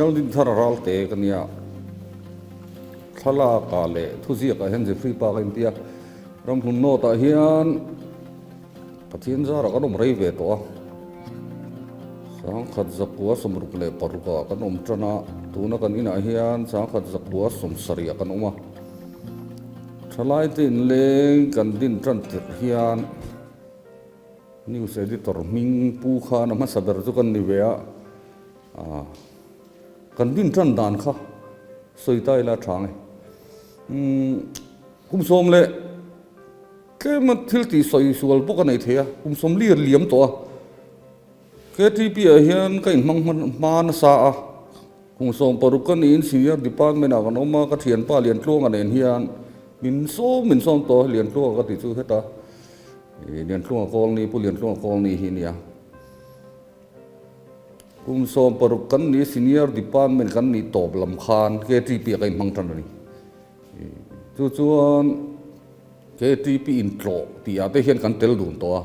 Laldinthara Ralte ka nia. Thlalakah leh thuziakah hian Jeffrey pa ka intia. Ramhlun North ah hian Pathian zarah kan awm rei ve tawh a. 1966 ah kan awm tan a, tuna kan inah hian 1970 ah kan awm a. Thalaite inleng kan din tan tirh hian News editor hming pu khan a hmasa ber chu kan ni ve a, kan din tan dan kha sawi ta ila tha nge. Umm kum sawm leh tlem a thil tih sawi sual bawk a nei thei a, kum sawm lir liam tawh a. KTP ah hian ka inhmang hma nasa a, kum 16 ka niin senior department ah kan awm a, ka thianpa Liantluanga nen hian min sawm min sawm tawh a, Liantluanga ka tih chu heta Liantluanga Kawlni, Pu Liantluanga Kawlni hi a nia. Kum 16 kan ni senior department kan nih tawp lam khan KTP ah ka inhmang tan a ni. Chu chuan KTP intlawh tih ah te hian kan tel dun tawh a.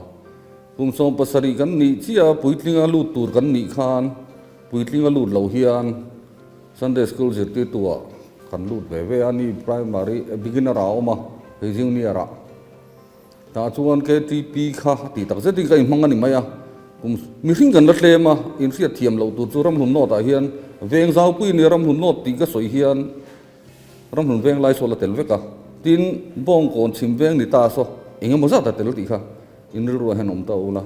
Kum 17 kan nih chiah a puitlinga lut tur kan nih khan puitlinga lut lo hian Sunday School zirtirtu ah kan lut ve ve a ni primary beginner ah a awm a hei junior ah. Tah chuan KTP kha tih tak zetin ka inhmang a ni mai a. Kum mihring kan la tlem a inhriat thiam loh tur chu Ramhlun North ah hian veng zaupui nia Ramhlun North tih ka sawi hian Ramhlun veng lai saw la tel vek a, tin Bawngkawn chhim veng ni ta saw eng emaw zat a tel tih kha in rilruah hian awm ta ula.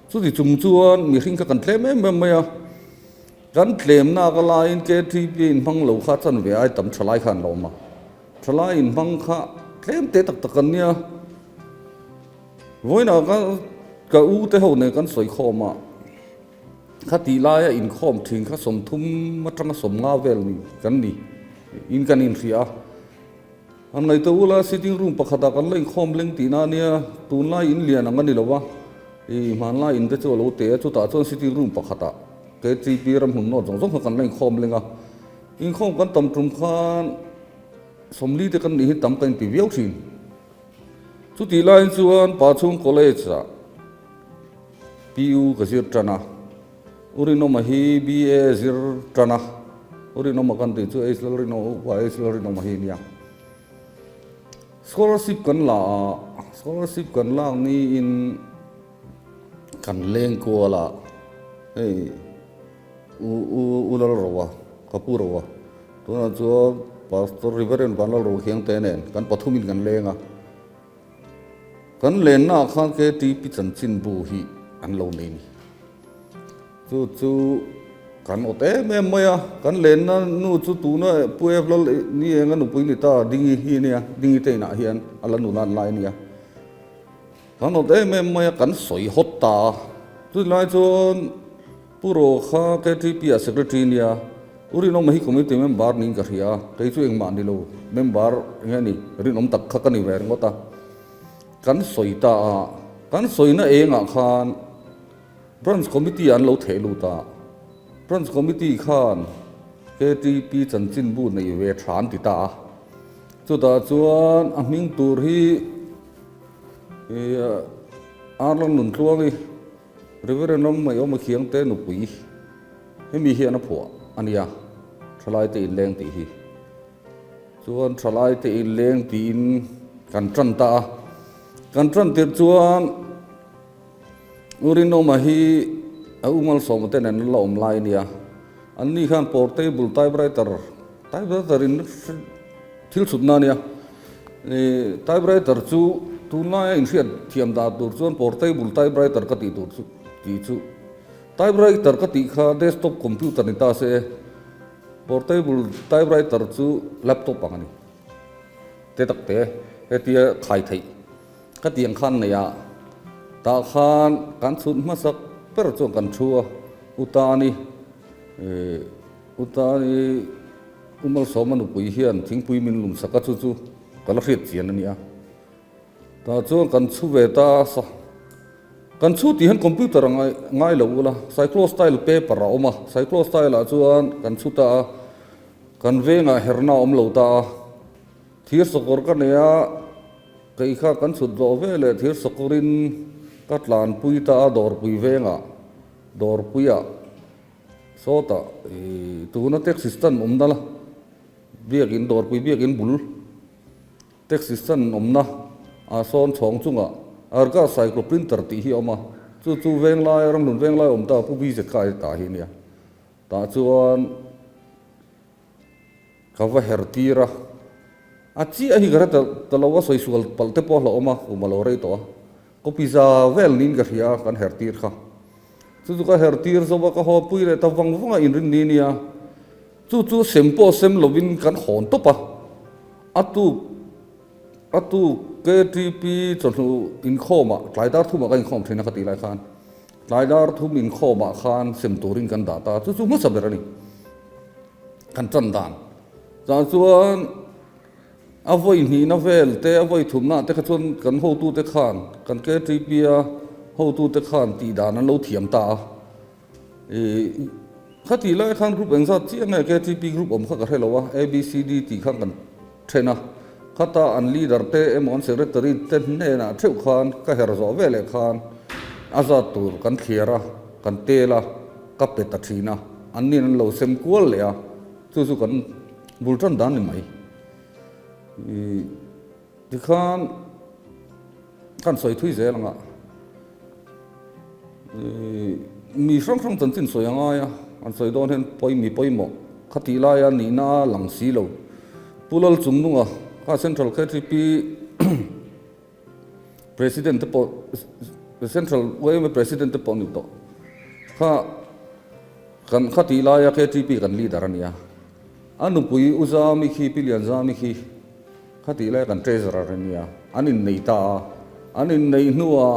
Chuti chung chuan mihring kha kan tlem em em mai a, kan tlemna ka laiin KTP inhmang lo kha chanve ai tam thalai kha an la awm a, thalai inhmang kha tlem te tak tak an nia. Vawiinah ka ka u te ho nen kan sawi khawm a. Kha tih laia inkhawm thin kha 30 atanga 50 vel ni kan ni in kan inhria a. Han ngaihtuah ula sitting room pakhatah kan la inkhawm leng tihna a nia, tunlai in lian ang a ni lo va, ih hmanlai in te chu a lo te a, chutah chuan sitting room pakhatah KTP ramhmun nawt zawng zawng kha kan la inkhawm leng a. Inkhawm kan tam tum khan 40 te kan nih hi tam ka inti viau thin. Chutih laiin chuan Pachhung College ah PU ka zir tan a, U Rinawma hi BA zir tan a, U Rinawma kan tih chu H Lalrinawma, Upa H Lalrinawma hi a nia. Scholarship kan la a, scholarship kan lak niin kan leng kual a, hei U U U Lalroa, ka pu Roa, tunah chuan Pastor Reverend Vanlalro Khiangte nen kan pathumin kan leng a. Kan lenna ah khan KTP chanchin bu hi an lo nei ni. Chu chu kan awt em em mai a, kan lenna nu chu tuna Pu Ev Lal ni enga nupui ni ta Dingi hi ania, Dingi te inah hian a la nula an lai ania. Kan awt em em mai a, kan sawi hawt ta a. Chulai chuan Pu Ro kha KTP ah secretary nia, U Rinawma hi committee member niin ka hria a, kei chu engmah ni lo, member enge ni, rinawm tak kha ka ni ve ringawt a. Kan sawi ta a, kan sawina engah khan branch committee ah an lo theh lut a, branch committee khan KTP chanchinbu nei ve tha an ti ta a, chutah chuan a hming tur hi Arlang Nuntluangi, Reverend Ram Mai Awma Khiangte nupui hemi hian a phuah a nia, Thalaite inleng tih hi. Chuan Thalaite inleng tiin kan tan ta a, kan tan tirh chuan U Rinawma hi a u Malsawma te nen an la awm lai a nia, anni khan portable typewriter, typewriter in Thil chhutna a nia. Typewriter chu tunlaia inhriat thiam dan tur chuan portable typewriter ka tih tur chu tih chu typewriter ka tih kha desktop computer ni ta se portable typewriter chu laptop ang a ni. Te tak te hetia khai theih ka tih ang khan nei a tah khan kan chhut hmasak ber chuan kan thu a Utani Utani U Malsawma nupui hian thingpui min lum sak a, chu chu ka la hriat chian a nia. Tah chuan kan chhu ve ta a sa. Kan chhu tih hian computer a ngai ngai lo ula, cyclostyle paper a awm a, cyclostyle ah chuan kan chhu ta a, kan vengah herna a awm lo ta a, thir sakawr ka nei a, kei kha kan chhut zawh ve leh thir sakawrin ka tlanpui ta a dawrpui vengah, dawrpuiah. Sawtah ih tuna taxi stand awmna la biakin dawrpui biakin bul taxi stand awmna ah sawn chhawng chungah Arga cyclo printer tih hi a awm a, chu chu venglai ramhlun venglai awm ta Pu BZK ta hi a nia. Tah chuan ka va her tir a, a chiah hi ka hre ta lo a, sawi sual palh te pawh a hlauhawm a, kum a lo rei tawh a, copy za vel niin ka hria a kan her tir kha. Chu chu ka her tir zo a, ka haw pui leh ta vang vang a inrin ni nia, chu chu sem pawh sem lovin kan hawn tawp a, a tuk a tuk KTP chawhnu inkhawmah tlai dar thumah ka inkhawm thin a ka tih lai khan Tlai dar thum inkhawmah khan sem turin kan dah ta, chu chu hmasa ber a ni. Kan tan dan chah chuan a vawi hnihna vel te, a vawi thumna te kha chuan kan hotute khan, kan KTP-a hotute khan tih dan an lo thiam ta a. Ih, khatih lai khan group engzat chiah nge KTP group awm kha ka hre lo a, ABCD tih khan kan then a, khata an leader te emaw an secretary te hnenah theuh khan ka her zawh ve leh khan a zat tur kan thliar a, kan tel a, ka pe ta thin a, an nin an lo sem kual leh a, chu chu kan bul tan dan ni mai. Ih tikhan kan sawi thui zel ang a, ih mi hrang hrang chanchin sawi a ngai a, an sawi dawn hian pawi mi pawimawh khatih laia nihna a lang si lo. Pu Lalchungnunga kha Central KTP President te pawh Central yma President te pawh a ni tawh kha kan khatih laia KTP kan leader a nia. A nupui U Zami khi Pi Lianzami khi khatih laia kan Treasurer a nia. An innei ta a, an inneih hnuah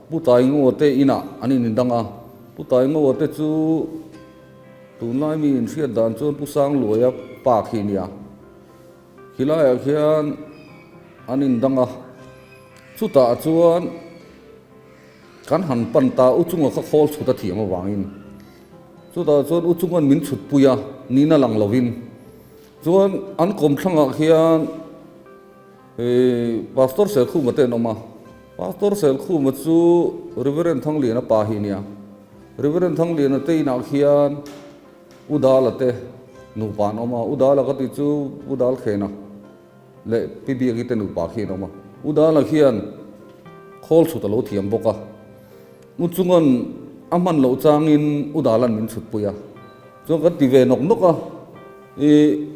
Pu Taingawa te inah an indang a, Pu Taingawa te chu Tunlai mi inhriat dan chuan Pu Sangluaia pa khi nia. Khilaiah khian an indang a, chutah chuan kan han pan ta U chunga kha khawl chhut a thiam avangin chutah chuan U chunga'n min chhut pui a, nihna lang lovin chuan an kawmthlangah khian Pastor Selkhuma te an awm a, Pastor Selkhuma chu Reverend Thangliana pa hi nia. Reverend Thangliana te inah khian U Dala te nupa an awm a, U Dala ka tih chu U Dalkhena leh Pi Biaki te nupa khi an awm a. U Dala khian khawl chhut a lo thiam bawk a, U chunga'n a hman loh changin U Dala'n min chhutpui a, chuan kan ti ve nawk nawk a, ih.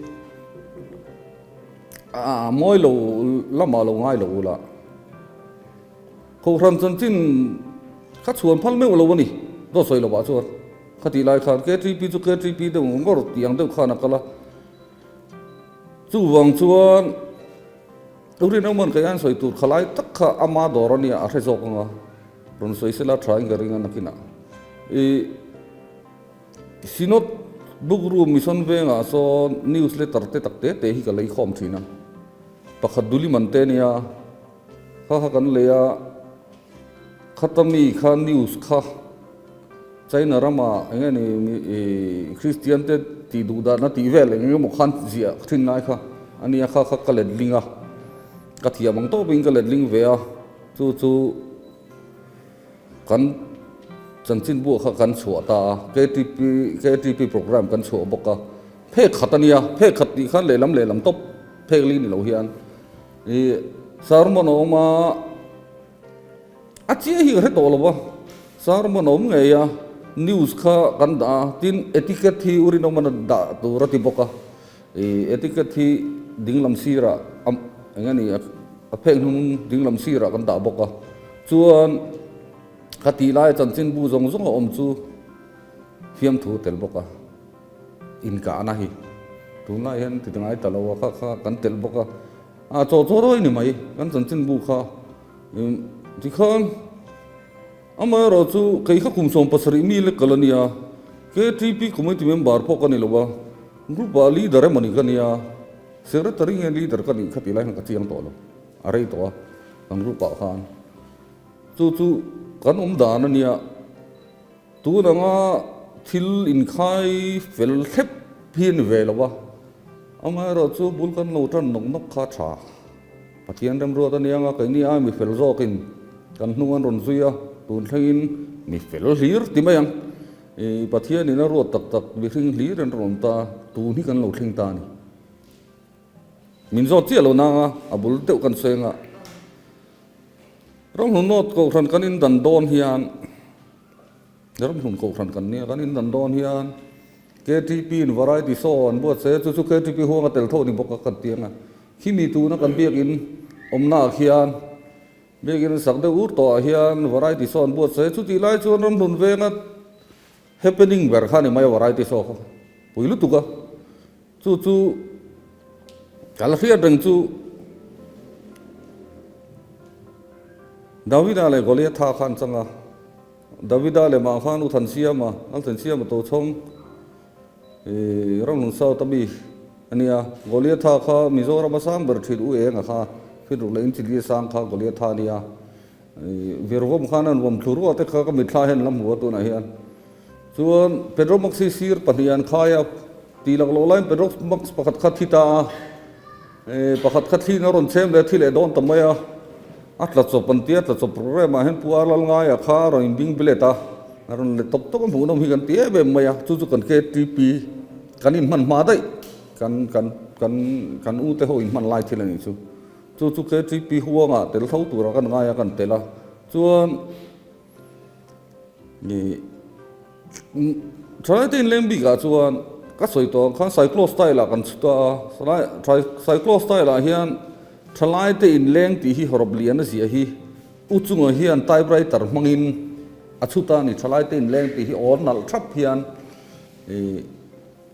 A mawi lo lamah lo ngai lo ula. Kohhran chanchin kha chhuan phal meuh lo a ni, dawt sawi lovah chuan. Khatih lai khan KTP chu KTP deuh ngawr tih ang deuh khan a kal a. Chuvang chuan Rinawman kei an sawi tur khalai tak kha ama dawr a nia a hre zawk ang a, rawn sawi sela tha in ka ring a nakinah. Ih. Synod Book Room Mission vengah sawn news letter te tak te te hi ka lei khawm thin a, pakhat duli man te nia, kha kha kan lei a, khata mi kha news kha China rama eng nge ni Christian te tih duh dahna tih vel eng emaw khan ziah thin lai kha a nia, kha kha ka let ling a, ka thiam ang tawpin ka let ling ve a, chu chu. Kan chanchinbu kha kan chhuah ta a, KTP KTP programme kan chhuah bawk a, phek khat a nia, phek khat tih khan lehlam lehlam tawp phek li ni lo hian ih sermon a awm a, a chiah hi ka hre tawh lo va, sermon a awm ngei a, news kha kan dah a, tin etiquette hi u Rinawmana dah tur a ti bawk a, ih etiquette hi dinglam sirah eng nge ni a phek hnung dinglam sirah kan dah bawk a. Chuan ka tih laia chanchinbu zawng zawng a awm chu fiamthu tel bawk a, inkahna hi tunlai hian ti ngai ta lo a, kha kha kan telh bawk a, a chaw chaw rawi ni mai kan chanchinbu kha tikhan amaherawh chu kei kha kum 70 mi lek kal a nia, KTP committee member pawh ka ni lo a, group ah leader emaw ni ka nia, secretary nge leader ka nih kha tih lai khan ka chiang tawh lo. A rei tawh a, kan group ah khan chu chu kan awm dan a nia, tun anga thil inkhai fel thlep hi a ni ve lo a, amaherawh chu bul kan lo tan nawk nawk kha a tha. Pathian remruat a nia anga keini ai mi fel zawkin kan hnung an rawn zui a, tun thlengin mi fel hlir ti mai ang. I Pathianin a ruat tak tak mihring hlir an rawn awm ta, tun hi kan lo thleng ta a ni. Min zawt chiah lo nang a, a bul deuh kan sawi anga Ramhlun North Kohhran kan indan dawn hian Ramhlun Kohhran kan nia kan indan dawn hian KTP in variety show an buatsaih a, chu chu KTP huang a tel tho ni bawk a kan ti anga khimi tuna kan biakin awmna ah khian Biakin sak deuh ur tawh ah hian variety show an buatsaih a, chutih lai chuan Ramhlun venga happening ber kha a ni mai a variety show kha pui lutuk a, chu chu ka la hriat reng chu Davida leh Goliatha kha an chang a, Davida leh mah khan U Thansiama, Lalthansiama Tochhawng, Ih, Ramhlun South a mi a nia, Goliatha kha Mizoram a sang ber thin U Enga kha fit ruk leh in chili a sang kha Goliatha a nia. Ih, Virvawm khan an vawm thlu ruah te kha ka mitthla hian la hmu a tunah hian. Chuan Pedro Max hi sir pahnih an khai a, tih lak loh laiin Pedro Max pakhat kha thi ta a. Pakhat kha thliin a rawn chhem leh a thi leh dawn ta mai a, a tla chawp an ti a, tla chawp programme ah hian Pu Ar Lalngaia kha a rawn inbing bilet a, a rawn let tawp tawp a hmuhnawm hi kan ti em em mai a, chu chu kan KTP kan inhman hma daih kan kan kan kan u te ho inhman lai thil a nih chu, chu chu KTP huangah tel tho tura kan ngai a kan tel a, chuan. Ih Thalaite inleng bikah chuan ka sawi tawh ang khan cyclo style ah kan chhut a, cyclo style ah hian thalaite inleng tih hi hawrawp lian a ziah hi u chungah hian typewriter hmangin a chhut a ni, thalaite inleng tih hi aw nalh thap hian ih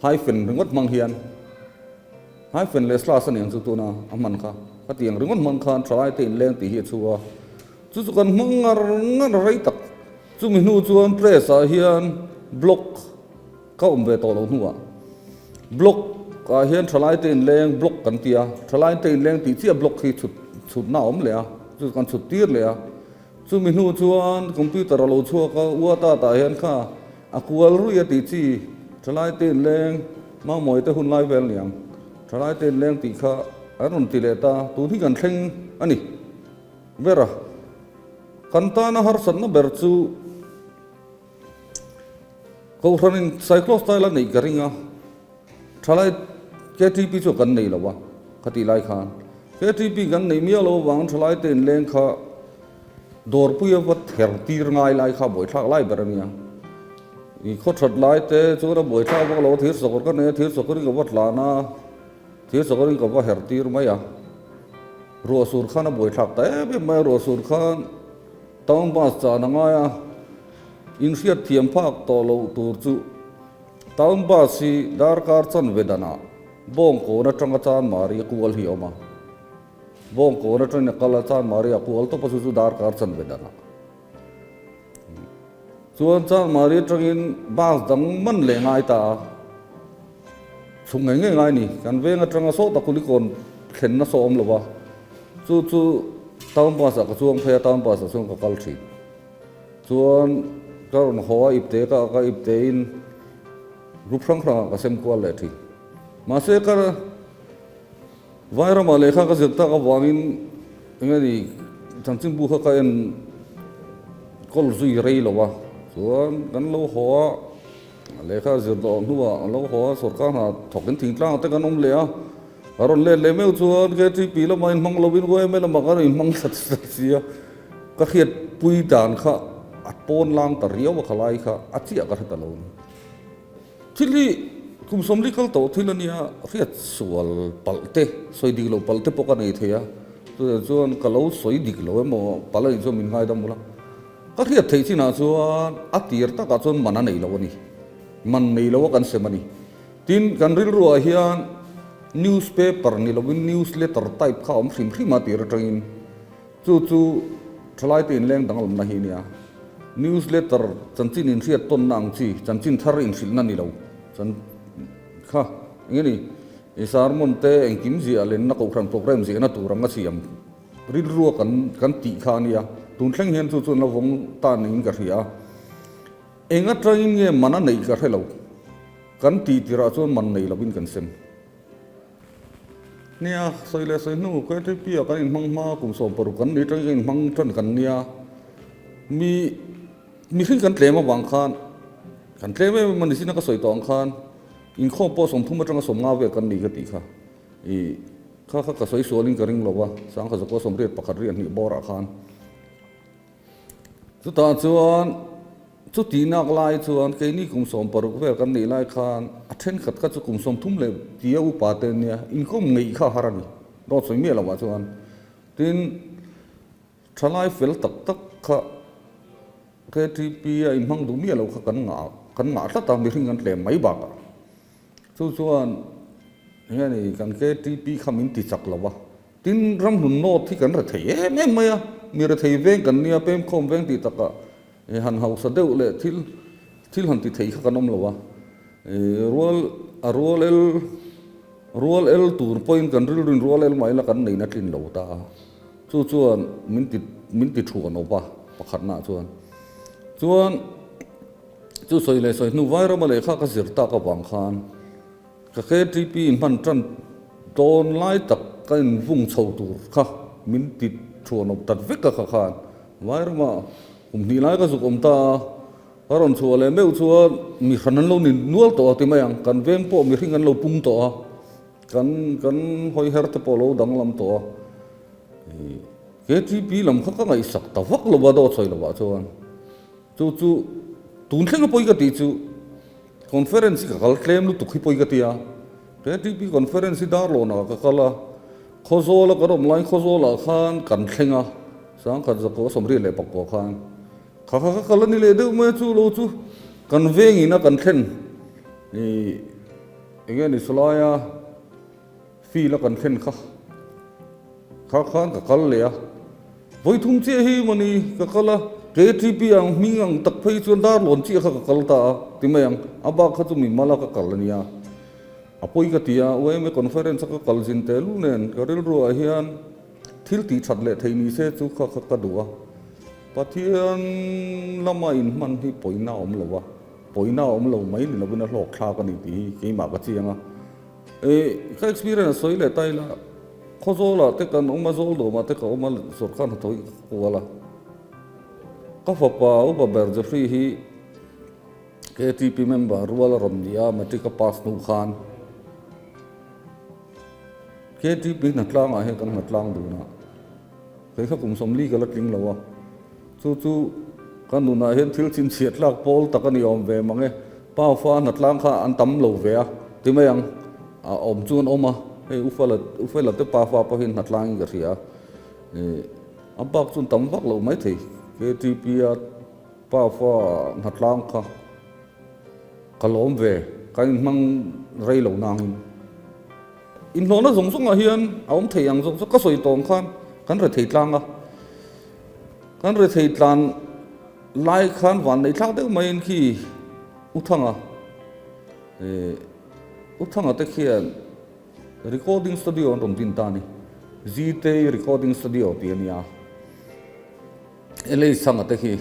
hyphen ringawt hmang hian hyphen leh slash a ni ang chu tuna a hman kha, khatiang ringawt hmang khan thalaite inleng tih hi a chhu a. Chu chu kan hmang ngar ngar rei tak. Chumi hnu chuan press ah hian block ka awm ve tawh lo hnuah block ah hian thalai te inleng block kan ti a, thalai te inleng tih chiah block hi chhut chhutna a awm leh a, chu chu kan chhut tir leh a. Chumi hnu chuan computer a lo chhuak a, uata tah hian kha a kual ruih a tih chi thalai te inleng Mangmawi te hun lai vel niang thalai te inleng tih kha an rawn ti leh ta, tun hi kan thleng a ni. Ber a, kan tana harsatna ber chu Kohhranin cyclostyle a neih ka ring a, thalai KTP chu kan nei lo a, khatih lai khan KTP kan neih miah lo avangin thalai te inleng kha dawrpui a va ther tir ngai lai kha buaithlak lai ber a nia. I khaw that lai te chuan a buaithlak vak lo a, thir sakawr ka nei a, thir sakawrin ka va tlan a, thir sakawrin ka va her tir mai a. Ruah sur khan a buaithlak ta em em mai a, ruah sur khan town bus chan a ngai a, inhriat thiam phak tawh loh tur chu town bus hi darkar chanve danah Bawngkawn atanga Chanmari a kual hi a awm a, Bawngkawn atangin a kal a, Chanmari a kual tawp a chu chu darkar chanve danah. Chuan Changmari atangin bus dang man leh ngai ta a, chhuk ngei ngei ngai ni. Kan veng atanga sawta Kulikawn thlenna saw awm lo va, chu chu town bus ah ka chuang phei a, town bus ah chuan ka kal thin. Chuan ka rawn haw a ipte ka ka ipte in group hrang hrang ah ka sem kual leh thin. Mahse ka Vairamah lehkha ka zir tak avangin eng nge ni chanchinbu kha ka en kawl zui rei lo a, chuan kan lo haw a, lehkha zir tawh hnuah an lo haw a, sorkar hna thawkin thingtlangah te kan awm leh a, ka rawn let leh meuh chuan KTP lamah inhmang lovin YMA lamah kan rawn inhmang thla si a, ka hriatpui dan kha a pawn lang ta riau a khalai kha a chiah ka hre ta lo a ni. Thil hi kum sawmli kal tawh thil a nia, hriat sual palh te, sawi dik loh palh te pawh ka nei thei a, chutah chuan ka lo sawi dik lo emaw palh a nih chuan min ngaidam ula. Ka hriat theih chinah chuan a tir takah chuan man a nei lo a ni, man nei lo a kan sem a ni. Tin, kan rilruah hian newspaper ni lovin newsletter type kha a awm hrim hrim a tir atangin. Chu chu thalaite inleng danglamna hi nia. Newsletter chanchin inhriat tawnna ang chi, chanchin thar inhrilhna ni lo. Chan kha eng nge ni, i sermon te engkim ziah lenna kohhran program ziahna tur anga siam rilrua kan kan tih kha a nia. Tun thleng hian chu chu an la vawng ta niin ka hria a. Eng atangin nge man a neih ka hre lo. Kan tih tirah chuan man nei lovin kan sem. Nia, sawi leh sawi hnu KTP ah kan inhmang hma kum 16 kan ni atangin kan inhmang tan kan nia. Mi mihring kan tlem avang khan. Kan tlem em em a ni sin a ka sawi tawh ang khan inkhawm pawh 30 atanga 50 vel kan ni ka tih kha. Ih kha kha ka sawi sualin ka ring lo va, sangkhat zakua 81 riah hnih bawrah khan. Chutah chuan chuti nak lai chuan keini kum 60 vel kan nih lai khan a thenkhat kha chu kum 30 leh tia upa te nia inkhawm ngeih kha har a ni. Dawt sawi miah lovah chuan tin thalai fel tak tak kha KTP a inhmang duh miah lo kha kan ngah kan ngah tlat a mihring kan tlem mai bakah. Chu chuan heng kan KTP kha min ti chak lo a. Tin, ramhlun nawt hi kan rethei em em mai a, mi rethei veng kan nia, pemkhawm veng tih takah han hausa deuh leh thil thil han ti thei kha kan awm lo a, rual a rual el rual el tur pawhin kan rilruin rual el mai la kan neihna tlin lo ta a, chu chuan min ti min ti thuan awp a pakhatnaah chuan. Chuan chu sawi leh sawi hnu Vairama lehkha ka zir tak avang khan, Ka KTP hman tan dawn lai tak ka invung chho tur kha min ti thuanawp tat vek a kha khan Vairama kum hnih lai ka zuk awm ta a, ka rawn chhuah leh meuh chuan mi hran an lo ni nual tawh a ti mai ang, kan veng pawh mihring an lo pung tawh a, kan kan hawi her te pawh a lo danglam tawh a, KTP lam kha ka ngaihsak ta vak lo a dawt sawi lovah chuan chu chu tun thleng a pawi ka tih chu. Conference hi ka kal tlem lutuk hi pawi ka ti a, KTP conference hi Darlawnah ka kal a, Khawzawla kan awm laiin Khawzawlah khan kan thleng a, sangkhat zakua 79 khan kha kha ka kal a ni leh deuh mai a chu lo chu kan vengin a kan thlen ih eng nge ni sawlaia Field a kan thlen kha kha khan ka kal leh a, vawi thum chiah hi mawni ka kal a, KTP ang hming ang tak phei chuan Darlawn chiah kha ka kal ta a ti mai ang, a bak kha chu mi mala ka kal a nia, a pawi ka ti a, yma conference a ka kal zin teh lu nen ka rilruah hian thil tih that leh thei ni se chu kha kha ka duh a, Pathian lama inhman hi pawina a awm lo a, pawina a awm lo mai ni lovin a hlawk thlak a ni tih hi keimah ka chiang a. Ih, ka experience sawi leh ta ila, Khawzawlah te kan awm a, Zawldawmah te ka awm a, sawrkar hnathawh hi ka kual a. Ka fapa upa ber Jeffrey hi KTP member rual a rawn ni a, matric a pass hnu khan KTP hnatlangah hian kan hnatlang dun a. Kei kha kum 40 ka la tling lo a, chu chu ka nunah hian thil chhinchhiah tlak pawl tak a ni awm ve mang e. Pa fa hnatlang kha an tam lo ve a, ti mai ang, a awm chu an awm a, hei u Fela u Fela te pa fa pawhin hnatlangin ka hria a, ih a bak chu an tam vak lo maithei, KTP-a pa fa hnatlang kha. Ka lawm ve, ka inhmang rei lo nangin. Inhlawhna zawng zawngah hian a awm thei ang zawng zawng ka sawi tawng khan kan rethei tlang a. Kan rethei tlan lai khan van nei thlak deuh maiin khi U Thanga, eh, U Thanga te khian recording studio an rawn din ta a ni. Zitei recording studio tih a nia. Elei Sanga te khi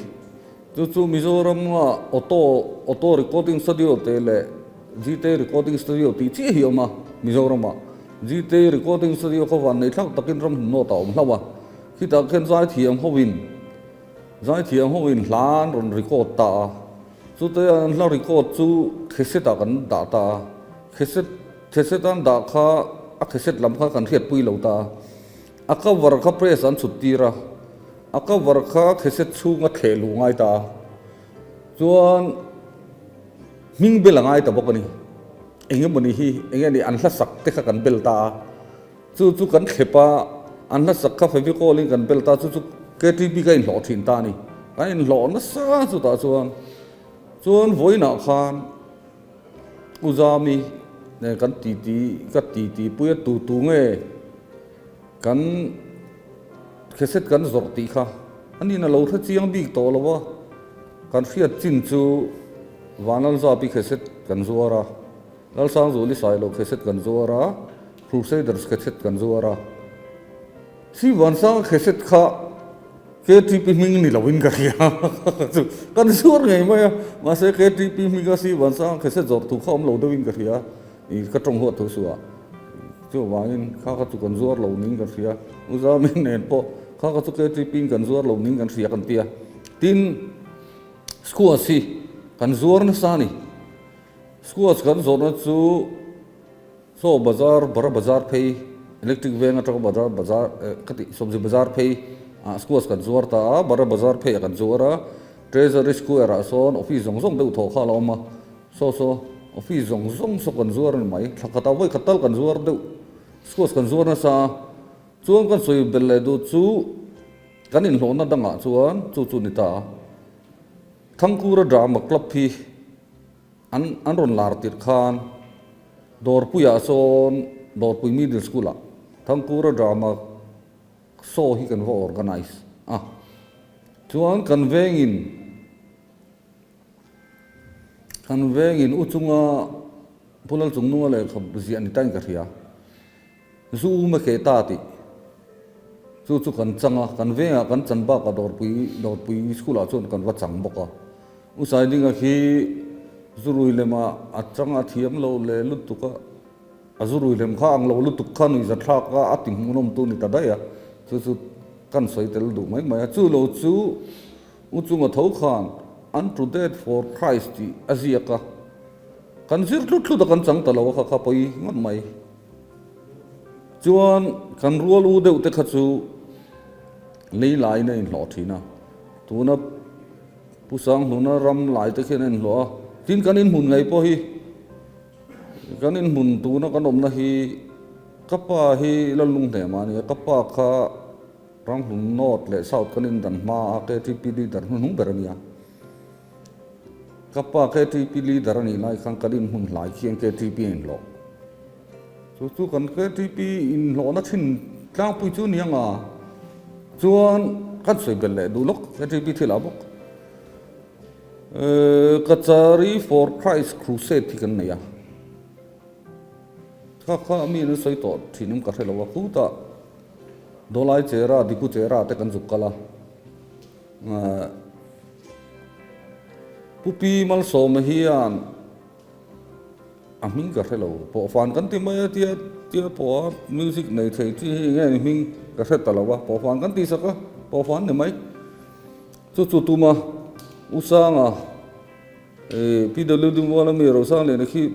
chu chu Mizoram a auto auto recording studio te leh Gtei recording studio tih chiah hi a awm a Mizoram ah Gtei recording studio kha van nei thlak takin ram hmun nawt a awm hlauh a khitah khian zaithiam ho in zaithiam ho in hla an rawn record ta a chute an hla record chu cassette ah kan dah ta a cassette cassette an dah kha a cassette lam kha kan hriatpui lo ta a. A cover kha press an chhut tir a, a cover kha cassette chhunga thleh luh ngai ta a, chuan hming bel a ngai ta bawk a ni. Eng emawni hi eng nge ni an hla sak te kha kan bel ta a, chu chu kan thlep a, an hla sak kha Fevicol in kan bel ta a, chu chu KTP ka inhlawh thin ta a ni. Kan inhlawh nasa chutah chuan, chuan vawiinah khan U Zami nen kan titi ka titi pui a tu tu nge kan cassette kan zawrh tih kha anin a lo hre chiang bik tawh lo a, kan hriat chin chu Vanlalzapi cassette kan zuar a, Lalsangzuli Sailo cassette kan zuar a, Crusaders cassette kan zuar a. Sivansanga cassette kha KTP hming ni loin ka hria chu kan zuar ngei mai a, mahse KTP hminga Sivansanga cassette zawrh thu kha awm lo deuhin ka hria, ih ka tawng huat tho suah chuvangin kha kha chu kan zuar lo ning kan hria, U Zamin nen pawh kha kha chu KTP in kan zuar lo ning kan hria kan ti a, tin Squash hi. Kan zuar nasa a ni. Squash kan zawrhna chu saw bazar, bara bazar phei, electric veng atanga bazar bazar eh ka tih sawmzi bazar phei ah squash kan zuar ta a, bara bazar phei ah kan zuar a, Treasury square ah sawn office zawng zawng deuh thawh kha a la awm a, saw saw office zawng zawng saw kan zuar a ni mai, thla khatah vawi khat tal kan zuar deuh squash kan zuar nasa a, chuan kan sawi belh leh duh chu kan inhlawhna dangah chuan chu chu ni ta a. Thangkura Drama Club hi an an rawn lar tirh khan Dawrpuiah sawn Dawrpui Middle School ah Thangkura Drama Show hi kan va organise a, chuan kan vengin kan vengin u chunga Pu Lalchungnunga lehkha ziah ni tain ka hria. Zu um a keh ta tih chu chu kan chang a, kan vengah kan chan bakah Dawrpui Dawrpui school ah chuan kan va chang bawk a. U Saidinga khi zu rui lemah a chang a thiam lo leh lutuk a, a zu rui lem kha ang lo lutuk kha nuihza thlak a, a ti hmuhnawm tu ni ta daih a, chu chu kan sawi tel duh mai mai a. Chu lo chu U chunga tho khan Unto Death for Christ tih a ziak a, kan zir tlut tlut a kan chang ta lo a kha kha pawi ngawt mai. Chuan kan rual u deuh te kha chu lei laiin a inhlawh thin a, tuna Pu Sanghluna ram lai te khian a inhlawh a, tin kan inhmun ngei pawh hi kan inhmun tuna kan awmna hi ka pa hi Lallunghnema a ni a, ka pa kha Ramhlun North leh South kan indan hma a KTP leader hnuhnung ber a ni a. Ka pa KTP leader a nih lai khan kan inhmun hlai khian KTP a inhlawh. Chu chu kan KTP inhlawhna thin tlangpui chu ni anga chuan kan sawi belh leh duh lawk KTP thil ah bawk. Kachari for Christ Crusade hi kan nei a. Kha kha mi an sawi tawh thin awm ka hre lo a, khutah Dawlai Chera, Dipu Chera te kan zuk kal a. Pu Pi Malsawma hian a hming ka hre lo, pawhfan kan ti mai a tia tia pawh a music nei thei chi hi enge ni hming ka hre ta lo a, pawhfan kan tih sak a, pawhfan ni mai. Chu chu tuma U Sanga PWD mual ami Rosangliana khi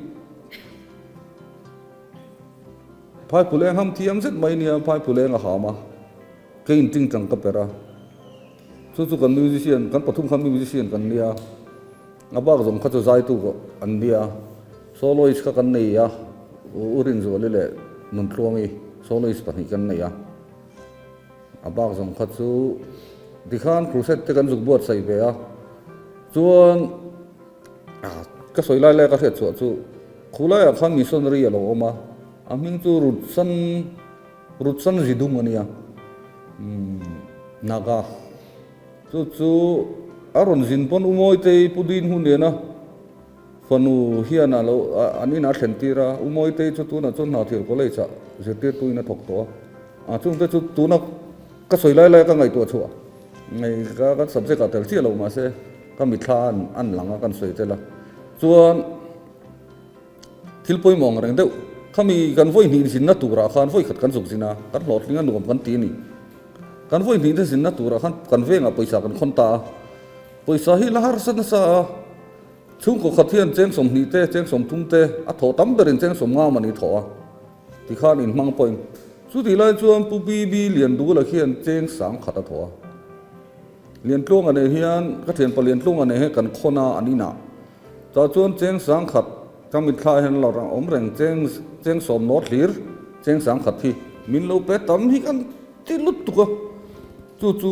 Phaiphuleng ham thiam zet mai nia Phaiphuleng a ham a, kei in tingtang ka per a. Chu chu kan musician, kan pathum kha musician kan nia, a bak zawng kha chu zaitu an nia, soloist kha kan nei a, U Rinzuali leh Nuntluangi soloist pahnih kan nei a, a bak zawng kha chu tikhan crusade te kan zuk buatsaih ve a, chuan ka sawi lai lai ka hriat chhuah chu khulaiah khan missionary a lo awm a, a hming chu Rutsan. Rutsan Zidung a nia, Naga. Chu chu a rawn zin pawn U Mawitei Pu Din hun liana fanu hian a lo an inah a thlen tir a, U Mawitei chu tunah chuan Hnahthial College ah zirtirtu in a thawk tawh a, a chungte chu tuna ka sawi lai lai a ka ngaihtuah chhuah ngei ka kan subject ah tel chiah lo mahse ka mitthla an lang a kan sawi tel a chuan Thil pawimawh ang reng deuh, khami kan vawi hnih zinna turah khan vawi khat kan zuk zin a, kan hlawhtling a nuam kan ti a ni. Kan vawi hnih te zinna turah khan kan vengah pawisa kan khawn ta a, pawisa hi la harsa nasa a, chhungkaw khat hian cheng 20 te, cheng 30 te, a thawh tam berin cheng 50 mah ni thawh a, tikhan inhmang pawhin. Chutih lai chuan Pu BB Liandula khian cheng sang khat a thawh a. Liantluanga nen hian, ka thianpa Liantluanga nen hian kan khawn a an inah. Chah chuan cheng sangkhat ka mitthla hian lo awm reng cheng cheng sawm nawt hlir cheng sangkhat hi min lo pe tam hi kan ti lutuk a, chu chu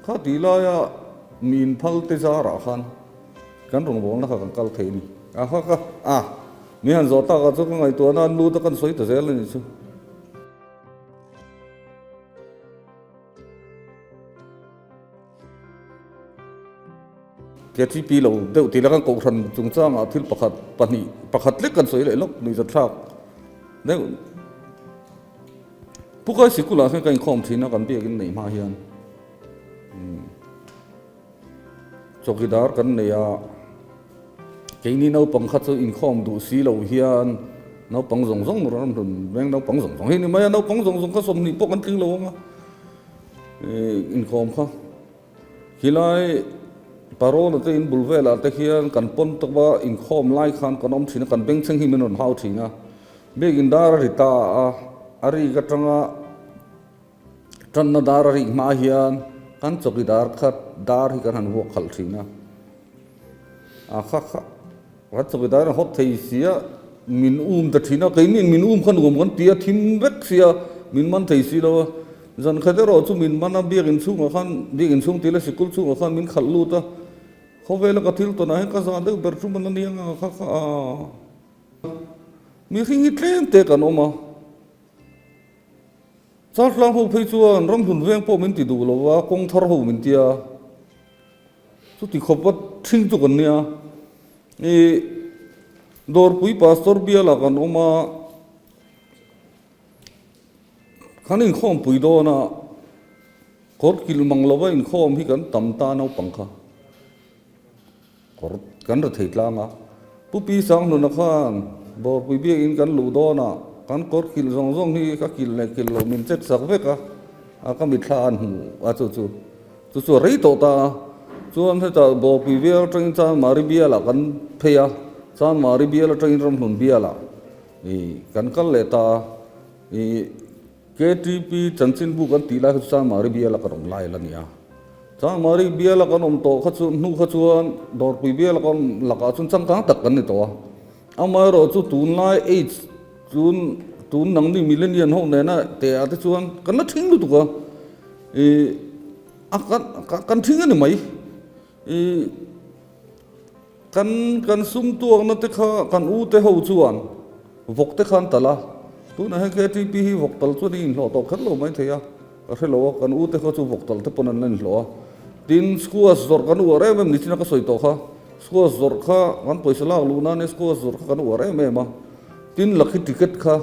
kha tih laia min phal te zarah khan kan rawngbawlna kha kan kal thei a ni. A kha ka a min han zawh takah chuan ka ngaihtuahna an lut a kan sawi ta zel a nih chu. KTP lo deuh tih la kan kohhran chungchangah thil pakhat pahnih pakhat lek kan sawi leh lawk nuihzatthlak deuh. Pu Kai sikulah hian ka inkhawm thin a kan biakin neih hma hian chawkidar kan nei a, keini naupang kha chu inkhawm duh si lo hian naupang zawng zawng ramhlun veng naupang zawng zawng hi ni mai a, naupang zawng zawng kha 20 pawh kan tling lo ang a inkhawm kha. Khilai. Parona te in bul velah te hian kan pawn tawpa inkhawm lai khan kan awm thin a, kan bengchheng hi min rawn hau thin a. Biakin dar a ri ta a, a rik atanga tanna dar a rik hma hian kan chawkidar kha dar hi kan han vuak khalh thin a. A kha kha kan chawkidar in hawt thei sia min um ta thin a, keini min um kha nuam kan ti a, thim vek sia min man thei si lo a. Zan khat erawh chu min man a, biakin chhungah khan biakin chhung tih leh sikul chhungah khan min khalh lut a, khawvela ka thil tawnah hian ka zah deuh ber chu man a nia nga kha kha a. Mihring hi tlem te kan awm a, Chaltlang ho phei chuan ramhlun veng pawh min ti duh lo va, kawng thar ho min ti a, chuti khawpa thing chu kan nia. Ih Dawrpui Pastor bialah kan awm a, kan inkhawmpui dawn a, kawr kilh mang lova inkhawm hi kan tam ta naupang kha. Kawr kan ra thei tlang a, Pu Pi Sanghluna khan Bawrpui biakin kan luh dawn a, kan kawr kilh zawng zawng hi ka kilh leh kilh lo min check sak vek a, a ka mitthla an hmu a chu chu chu chu a rei tawh ta a, chuan hetah Bawrpui bial atangin Chanmari bialah kan phei a, Chanmari bial atangin Ramhlun bialah ih kan kal leh ta a, ih KTP chanchinbu kan tih lai kha chu Chanmari biala kan awm lai la ni a. Changmari biala kan awm tawh kha chu hnu kha chuan Dawrpui biala kan awm lakah chuan changkang tak kan ni tawh a. Amaherawh chu tunlai age tun tun nangni millennial ho nena teh ah te chuan kan la thing lutuk a. Ih a kan kan thing a ni mai. Ih. Kan kan sum tuakna te kha kan u te ho chuan vawk te khan talh a, tunah hian KTP hi vawk tal chuan i inhlawh tawh kher lo mai thei a, ka hre lo a, kan u te kha chu vawk tal te pawn an la inhlawh a. Tin, squash zawrh kan uar em em ni chin a ka sawi tawh kha, squash zawrh kha kan pawisa lak luh nan squash zawrh kha kan uar em em a, tin lakhi ticket kha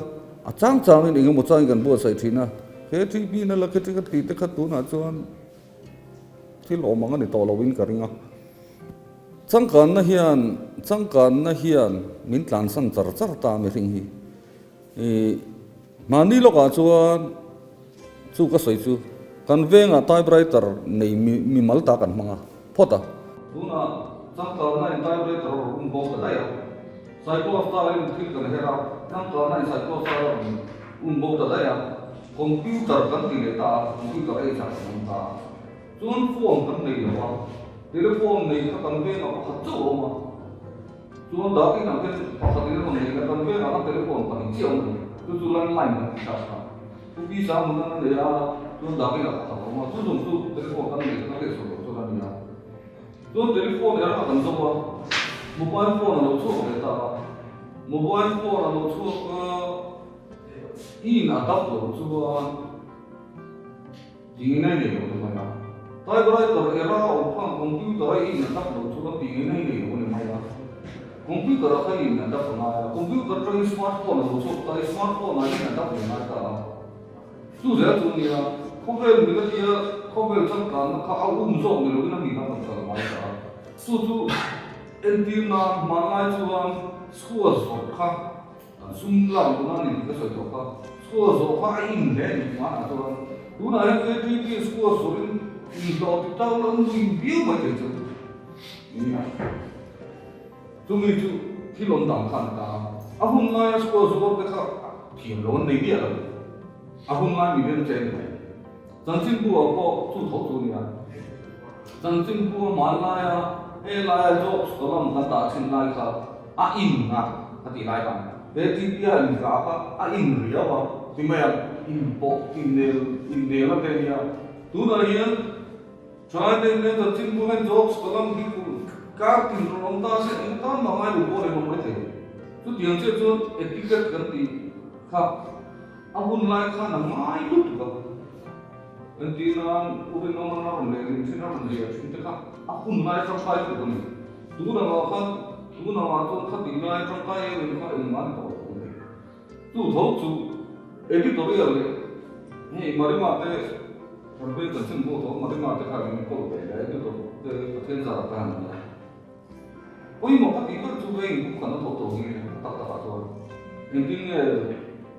a chang changin eng emaw changin kan buatsaih thin a, KTP na lakhi ticket tih te kha tunah chuan thil awm ang a ni tawh lo in ka ring a. Changkanna hian changkanna hian min tlansan char char ta mihring hi. Ih mahni lawkah chuan chu ka sawi chu kan vengah typewriter nei mi mimal ta kan hmang a phawt a. Tunah changkanna in typewriter a rawn um bawk ta daih a, cyclostyle in thil kan her a, changkanna in cyclostyle a rawn um bawk ta daih a, computer kan ti leh ta a, computer age ah kan awm ta a. Chuan phone kan nei lo a, telephone nei kha kan vengah pakhat chauh a awm a, chuan dak inah hian pakhat in a rawn nei a, kan vengah khan telephone pahnih chiah a awm a ni, chu chu landline kan tih tak kha. Pu Pi Sanghunan a nei a, chuan dak inah pakhat a awm a, chu zawng chu telephone kan nei kan hriat sual loh chuan a ni a. Chuan telephone erawh a kan zo a, mobile phone a lo chhuak ve ta a, mobile phone a lo chhuak a, in a dap loh chuan, Tih ngei nei lo ni mai a. Typewriter era a awm khan computer a in a dap loh chu kan tih ngei nei nei lo ni mai a. Computer ah khan in a dap a ngai a, computer atangin smartphone a lo chhuak ta i smartphone ah in a dap leh ngai ta a. Chu zel chu nia, khawvel mil a tia khawvel changkanna kha a um zawk ni lovin a min a rawn kal ngai ta a. Chu chu entir nan hmanlai chuan chhuat zawrh kha Kan sum lak loh nan in ka sawi tawh kha, school zawh kha a in hle a ni hmanah chuan tunah hian KTP school zawhin inhlawh ti tak la nui viau mai thei chu nia. Chumi chu thil awm dang kha a ni ta a, a hun laia school zuar te kha thiam lo an nei miah lo, a hun lai mi rem che a ni mai. Chanchinbu ah pawh chu tho chu a nia. Chanchinbu a hmanlaia he laia jobs column kan dah thin lai kha a in a ka tih lai khan he TV a inzah kha a in riau a ti mai a, in pawh innel innel a te nia. Tunah hian thalai te hian chanchinbu hian jobs column hi kar tin rawn awm ta se eng tan mah ngai lo pawh a ni hlawm maithei. Chutiang chiah chuan etiquette kan tih kha. A hun lai khan a ngai lutuk a, entir nan U Rinawman a rawn lehling thin a rawn ziah thin te kha a hun lai tangkai lutuk a ni. Tun angah khan, tun angah chuan khatih lai tangkai em em kha engmah a ni tawh lo a ni. Chu tho chu editorial leh hei Marima te Thanpui chanchinbu tho Marima te kha in kawl ve leh editor te Pathian zarah te han ni a. Pawimawh ka tih ber chu veng in kut khan a thawk tawh nghe a tak takah chuan engtin nge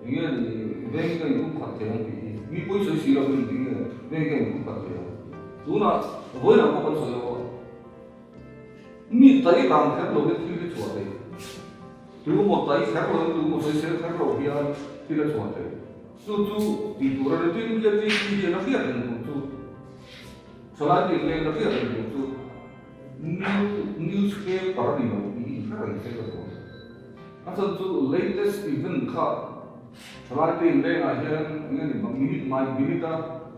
enge ni veng ka in kut khat thei ang tih hi mi pawi sawi si lo in engtin nge veng ka in kut khat thei ang tunah vawiinah pawh kan sawi lo a. Mi tai dan kher lo hian thil hi chhuah thei. Tu emaw tai kher lo in tu emaw sawisel kher lo hian thil a chhuah thei. Chu chu tih tur a ni. Tin, KTP hian a hriat reng tur chu, thalai te inleng a hriat reng tur chu new newspaper a ni lo tih hi inhre reng se ka duh a. A chhan chu latest event kha thalai te inlengah hian eng nge ni minute mai minute a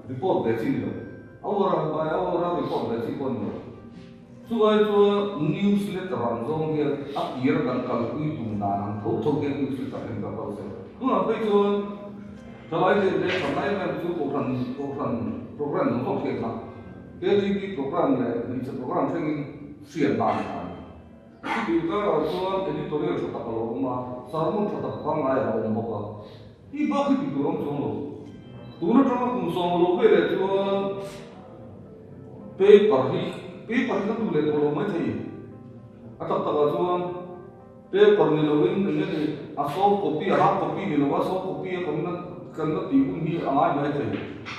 report ve chi ni lo. Hour a by hour a report ve chi pawh a ni lo. Chuvai chuan newsletter ang zawng hian a kir kan kalpui tum dan ang tho tho hian newsletter hian ka kal se. Tunah phei chuan thalai te leh thalai em em chu kohhran kohhran program zawng zawng hriat kha KTP program leh hmeichhe program thlengin hriat dan a ni. Chutih karah chuan editorial tha tak a lo awm a, sermon tha tak pangngai a lo awm bawk a. Hi bak hi ti tur awm chuang lo. Tun atanga kum sawm lo veleh chuan Paper hi paper hi ka duh leh tawh lo mai thei. A tak takah chuan paper ni loin eng nge ni a soft copy a hard copy ni lo a soft copy a kan la kan la tih hun hi a ngai mai thei.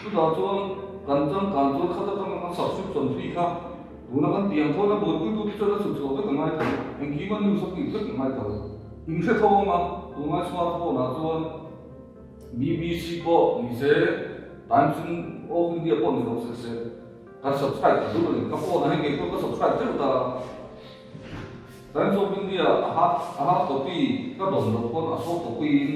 Chutah chuan kan changkan chuan khata tanga kan subscription fee kha tuna kan tih ang chuan a buaipuitu te chuan a chhut chhuah vek a ngai thei. Engkim a news a tih vek a ngai thei. Inhre tho ang a, tunlai smartphone ah chuan BBC pawh ni se, Times of India pawh ni lo se se, kan subscribe ta duh a ni. Ka phone ah hian kei pawh ka subscribe teuh ta a. Times of India a hard a hard copy ka dawn loh pawn a soft copy in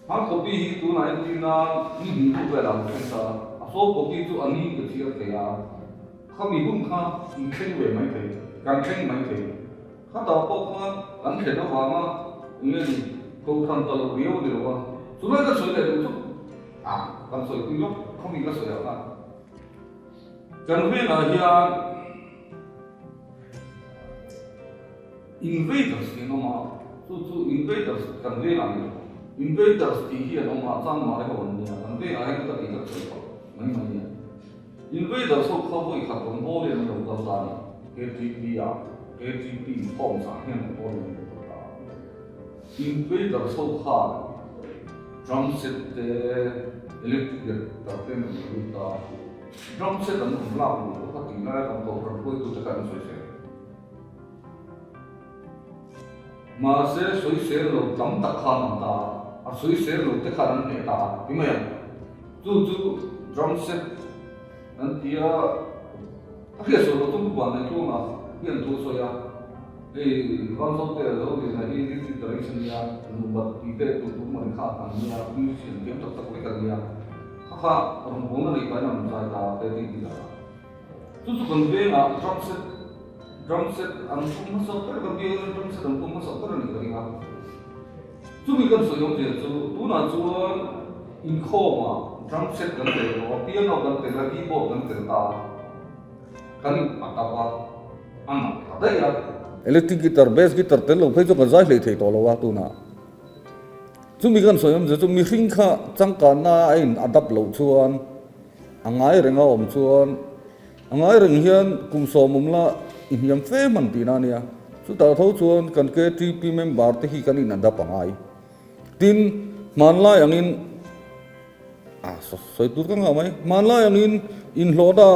hard copy hi tunah entir nan ni hnih hnu velah an thleng ta a, a soft copy chu a ni ka chhiar thei a, khami hun kha in thleng ve mai thei, kan thleng mai thei. Khatah pawh khan kan thlen avanga enge ni kohhran ta lo riau a ni lo a, chulai ka sawi leh duh chu a kan sawi pui lawk khawmi ka sawi ah khan kan vengah hian invaders tih an awm a, chu chu invaders kan vengah ni lo invaders tih hi an awm a changmare ho an nia kan vengah hian ka tih ka sawi phah mai mai nia. Invaders ho kha vawi khat rawn bawl in an lo kal ta a ni. KTP ah KTP inkhawm zah hian rawn bawl in an lo kal ta a. Invaders ho khan drum set te, electric guitar te an rawn lut ta a. Drum set an rawn lak luh pawh kha tih laia kan kohhran hruaitute kha an sawi sel. Mahse sawisel lo tam tak khan an ta a, a sawisel lo te khan an hneh ta a ti mai ang. Chu chu drum set an ti a, a hriat sawi loh chu van nei tluang a hian thu a sawi a, hei Vanzote a zo lian a hi music direction nia, nubat tih te tur tur mawni kha an nia, musician thiam tak tak vek an nia, kha kha rawngbawlna neih pahin a rawn zai ta a, he ti ti dah a. Chu chu kan vengah drum set drum set an pum hmasa ber kan bial drum set an pum hmasa ber a nih ka ring a. Chumi kan sawi awmzia chu tunah chuan inkhawmah drum set kan tel tawh a, piano kan tel a, keyboard kan tel ta a, kan in a tap a, a nalh ta daih a. Electric guitar, bass guitar tel lo phei chu kan zai hlei thei tawh lo a tunah. Chumi kan sawi awmzia chu mihring kha changkanna a in adapt loh chuan a ngai reng a awm chuan a ngai reng hian kum sawmawm la i hniam fe hman tihna a nia. Chutah tho chuan kan KTP member te hi kan in adapt a ngai. Tin, hmanlai angin a sawi tur ka ngah mai, hmanlai angin inhlawhna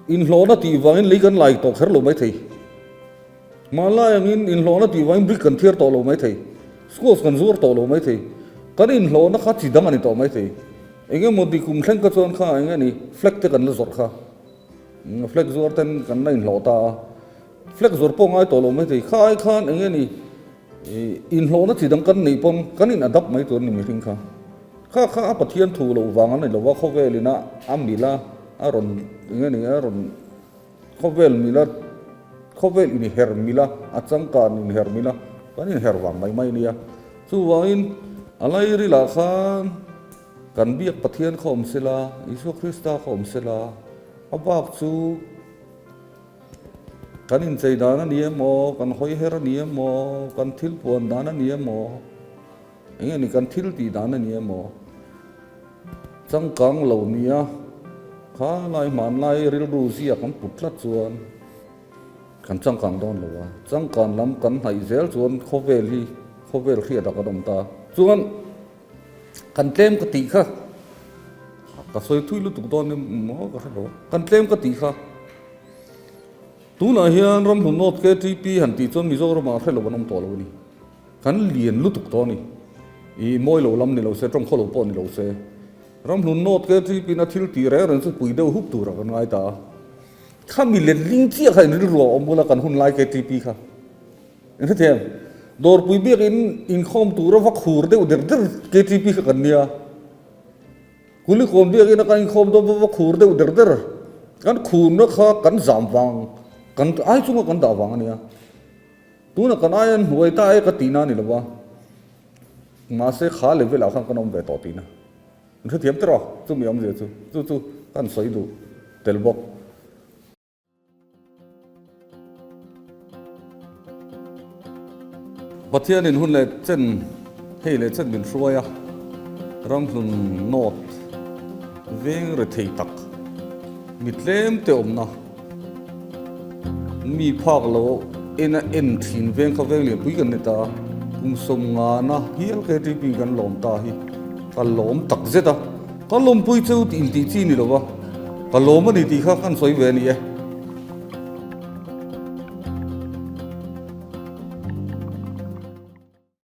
inhlawhna tih vangin lei kan lai tawh kher lo maithei. Hmanlai angin inhlawhna tih vangin brick kan thiar tawh lo maithei, squash kan zuar tawh lo maithei, kan inhlawhna kha chi dang a ni tawh maithei. Eng emaw ti kum thleng kha chuan kha eng nge ni flag te kan la zawrh kha, flag zuar ten kan la inhlawh ta a, flag zawrh pawh ngai tawh lo maithei. Kha ai khan eng nge ni inhlawhna chi dang kan neih pawn kan in adapt mai tur a ni mihring kha. Kha kha a Pathian thu loh vang a ni lo a, khawvel ina a mil a, a rawn eng nge ni a rawn. Khawvel mila, khawvel inher mila, a changkan inher mila, kan inher vang mai mai nia. Chuvangin a lairilah khan kan biak Pathian kha awm sela, Isua Krista kha awm sela, a bak chu kan inchei dan a ni emaw, kan hawiher a ni emaw, kan thil puan dan a ni emaw, eng nge ni kan thil tih dan a ni emaw, Changkang lo nia, kha lai hmanlai rilru zia kan put tlat chuan kan changkang dawn lo a, changkan lam kan hnaih zel chuan khawvel hi khawvel hriatah kan awm ta. Chuan kan tlem ka tih kha, ka sawi thui lutuk dawn em maw ka hre lo, kan tlem ka tih kha. Tunah hian Ramhlun North KTP han tih chuan Mizoramah hre lo an awm tawh lo a ni. Kan lian lutuk tawh a ni. I mawi lo lam ni lo se, tawng khaw lo pawh ni lo se. Ramhlun North KTP in a thil tih reng reng chu pui deuh hup turah kan ngai ta a. Khami letling chiah kha in rilru a awm bula kan hun lai KTP kha. In hrethiam? Dawrpui biakin inkhawm tura va khur deuh der der KTP kha kan nia. Kulikawn biakin a kan inkhawm dawn va va khur deuh der der. Kan khurna kha kan zam vang, kan ai chunga kan dah vang a nia. Tuna kan ai an hnuai ta e ka tihna a ni lo va. Mahse kha level ah khan kan awm ve tawh tihna. In hrethiam tiraw? Chumi awmzia chu, chu chu kan sawi duh tel bawk. Pathianin hun leh chen hei leh chen min hruai a, Ramhlun North veng rethei tak mi tlem te awmna mi phak lo en a en thin veng kha veng lianpui kan ni ta, kum sawmngana hial KTP kan lawm ta hi ka lawm tak zet a, ka lawmpui cheu tih intih chi ni lo va, ka lawm a ni tih kha kan sawi ve a ni e.